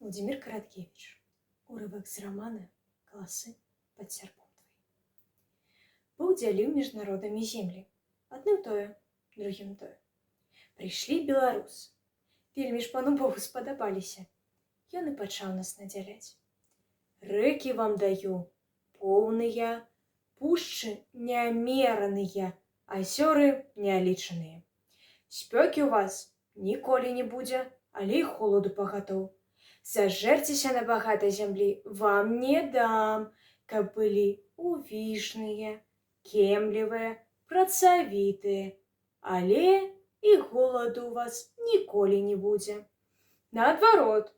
Уладзімір Караткевіч. Урывак з рамана «Каласы пад сярпом тваім». Бог дзяліў між народамі землі. Адным тое, другім тое. Прыйшлі беларусы. Вельмі ж пану Богу спадабаліся. Ён і пачаў нас надзяляць. Рэкі вам даю, поўныя, пушчы нямераныя, азёры нялічаныя. Спёкі ў вас ніколі не будзе, але і холаду пагатоў. Зажэрцеся на багатай зямлі вам не дам, каб былі увішныя, кемлівыя, працавітыя, але і голаду ў вас ніколі не будзе. Наадварот,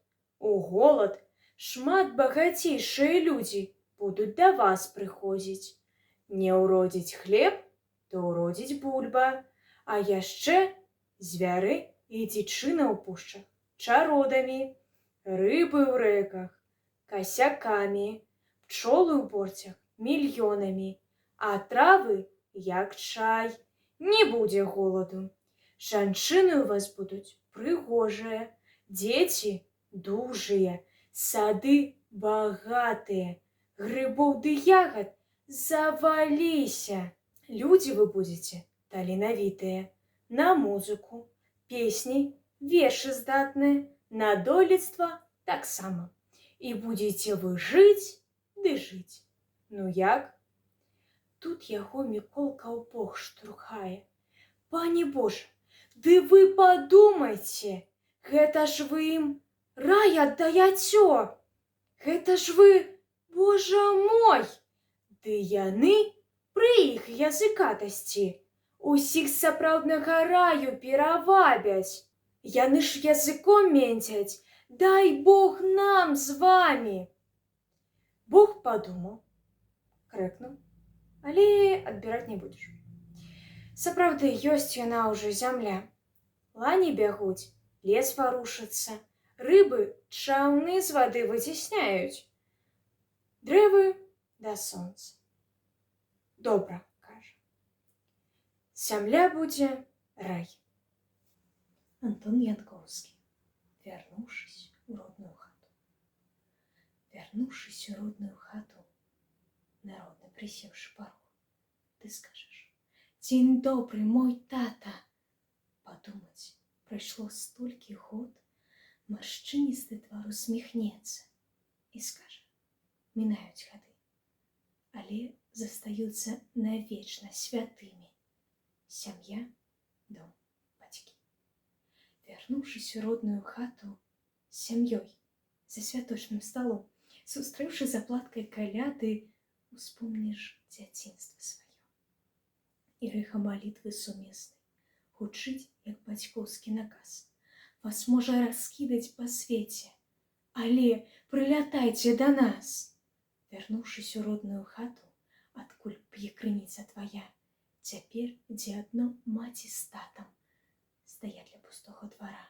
у голад шмат багацейшыя людзі будуць да вас прыходзіць. Не ўродзіць хлеб, то ўродзіць бульба, а яшчэ звяры і дзічына ў пушчах чародамі, рыбы ў рэках касякамі, пчолы ў борцях мільёнамі, а травы як чай, не будзе голаду. Жанчыны ў вас будуць прыгожыя, дзеці дужыя, сады багатыя, грыбоў ды ягад заваліся. Людзі вы будзеце таленавітыя, на музыку, песні, вершы здатныя, на дойлідства таксама. І будзеце вы жыць ды жыць. Ну як? Тут яго Міколка ў бок штурхае. Пане Божа, ды вы падумайце, гэта ж вы ім рай аддаяцё. Гэта ж вы, Божа мой! Ды яны пры іх языкатасці усіх з сапраўднага раю перавабяць. Яны ж языком менцяць, дай Бог нам з вамі. Бог падумаў, крэкнуў, але адбіраць не будзеш. Сапраўды, ёсць яна ўжо зямля. Лані бягуць, лес варушыцца, рыбы чаўны з вады выцісняюць. Дрэвы да сонца. Добра, кажа. Зямля будзе рай. Антон Янкоўскі. Вярнуўшыся ў родную хату. Вярнуўшыся ў родную хату, на родны прысеўшы парог, ты скажаш: «Дзень добры, мой тата!» Падумаць, прайшло столькі год, маршчыністы твар усміхнецца і скажа: «Мінаюць гады, але застаюцца навечна святымі сям'я, дом, бацькі». Вярнуўшыся ў родную хату з сям'ёй за святочным сталом, сустрэўшы заплаткай каляды, успомніш дзяцінства сваё. І рэха малітвы сумеснай гучыць, як бацькоўскі наказ. Вас можа раскідаць па свеце, але прылятайце да нас. Вярнуўшыся ў родную хату, адкуль п'е крыніца твая, цяпер, дзе адно маці з татам стаяць ля пустога двара.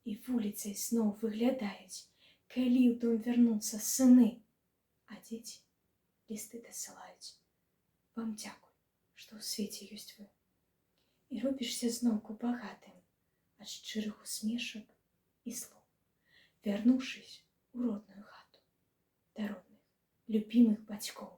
І вуліцай зноў выглядаюць, калі ў дом вярнуцца сыны, а дзеці лісты дасылаюць. Вам дзякуй, што ў свеце ёсць вы. І робішся зноўку багатым ад шчырых усмешак і слоў. Вярнуўшыся ў родную хату, да родных, любімых бацькоў.